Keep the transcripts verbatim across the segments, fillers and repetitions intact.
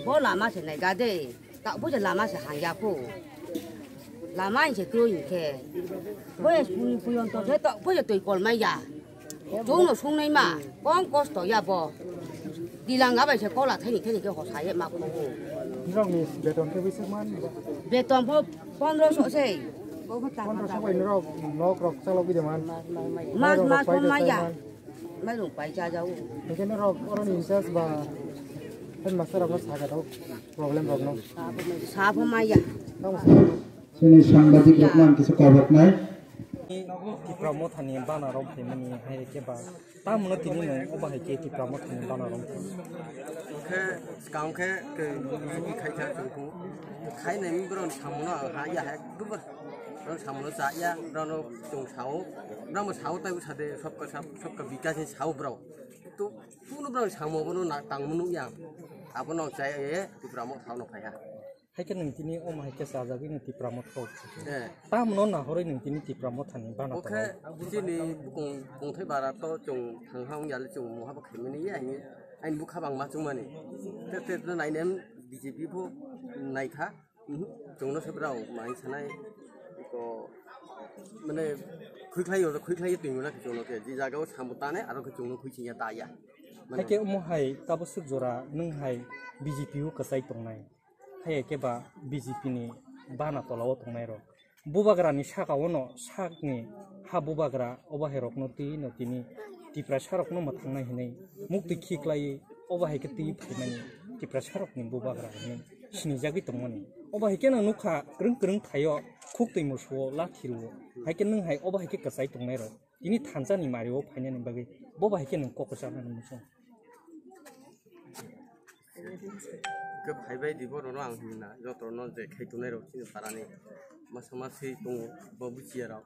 Bo lama se nai ga de, ta bo je lama se hang ya ko. Lama se kroi ke. Bo ya suni puyon to se to bo je toi kol mai ya. Chung no sung nai ma, kong kosto ya bo. Dilang ga bai se kola thani thani ke hosa ye ma ko. Nrok ni beton ke bisi man. Beton bo pondro so se. Pondro so bai nrok nok rok chalok bi de man. Mas mas pon mai ya. Mairung pai cha jau. Hingke norok oroni in charge ba headmaster rokno sakha tau problem rokno. Sabo maya. Chini sangbadik rokno ang kisa koboknai. Tipra Mothani bana rok phaimani hai khe ba tamno tini no obo hai khe Tipra Mothani bana rok. Khe skang khe ke khai kha chungku. Khai nai borok samuno ha ya hai gubar. Borok samuno cha ya borok no chung sao. Borok mo sao tai usa de sobka sab sobka bikas ni sao borok. To kuno borok samo bono na tangmo nukya. Abono chai e Tipra Motha no phaiha. Hai khe nwng tini omo hai khe chajagwi nwng Tipra Motha o. Eh. Tamno nahorwi nwng tini Tipra Mothani bana. Bo khe chini bukung kungthai bara to chwng thangha wng yali chwng muha bo khaimani ya hini. Aini bukha bang ma chwngmani. Te te to nainem B J P pho naikha. Mhm. Chwngno se brao mai sanai ko mane khuikhlai yo khuikhlai twi mona ke chwngno ke je jaga o sambo tane aro ke chwngno khuiching ya ta ya. Mane hai khe omo hai tabo swk jora nwng hai B J P o kwchai tongnai. Hai khe ba B J P ni bana tola o tongnai rok. Bubagra ni saka o no sak ni ha bubagra obo hai rok no twi no tini Tiprasa rok no mwthang nai hinwi muk twi khiklai obo hai khe twi phaimani Tiprasa rok ni bubagra hinwi sinijagwi tongmani. Obo hai khe no nukha kwrwng kwrwng thaio khuk twi musuo lathi ruo hai khe nwng hai obo hai khe kwchai tongnai rok tini thansa ni mari o phainani bagwi bobo hai khe nwng kok kwchang nani muchung. Ke phaibai di borok no ang himna joto no je khai tongnai rok chini parani masa masi tongo bo buchiya rok.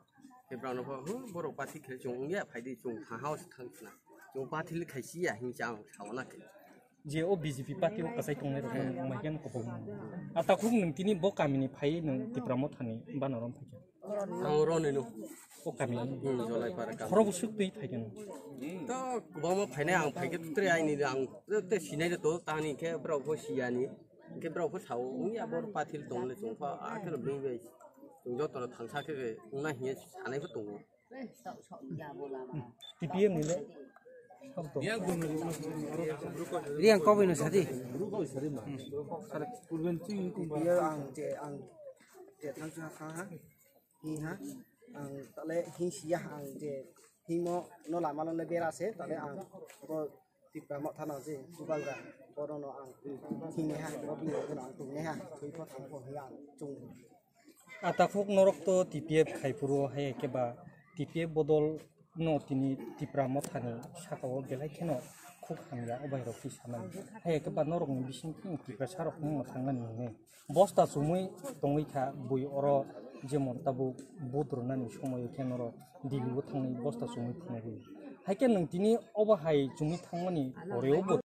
Ke brano pho hu borok pati khe chung wngya phai di chung tha house thang khna. Chung pati le khai si ya hing chang sao na ke. Je o B J P party o kasai tongnai rok no mai khe no kopong. A takhuk nwng tini bo kamini phai nwng Tipra Mothani bana rom phai khe. Ang oro nino. O kami. Hmm, Jolaipara kami. Khorok bwswk twi phaikhe no. To kwbangma phainai ang phaikhe tre aini ang te sinai de to tani khe brao pho siyani. Khe brao pho sao ungya bor pathil tongle chungpha a khe bini bai. Chung joto no thangsa khe ungna hiye sanai pho tongo. T P M ni le. Riang koboi no sadi. Iya ang je ang je thangsa kha ha. Hing ha, ang tale hing siya ang je hingmo no lama no le bera se, tale ang bo Tipra Motha no je bubagra, bono no ang hing ne ha, bo bini no ang tung ne ha, thui pho thang pho hing ang chung. A takhuk norok to T P F khai phuru hai khe ba T P F bodol no tini Tipra Mothani saka o belai kheno khuk hamya o bai rok twi sanani. Hai khe ba norok ni bising tini Tiprasa rok no thang nani hinwi. Bosta chumui tongwi kha bui oro jemon tabuk vote rwnani somoio khe norok Delhi o thangwi bosta chumui phunugwi. Hai khe nwng tini obo hai chumui thangmani pore o bo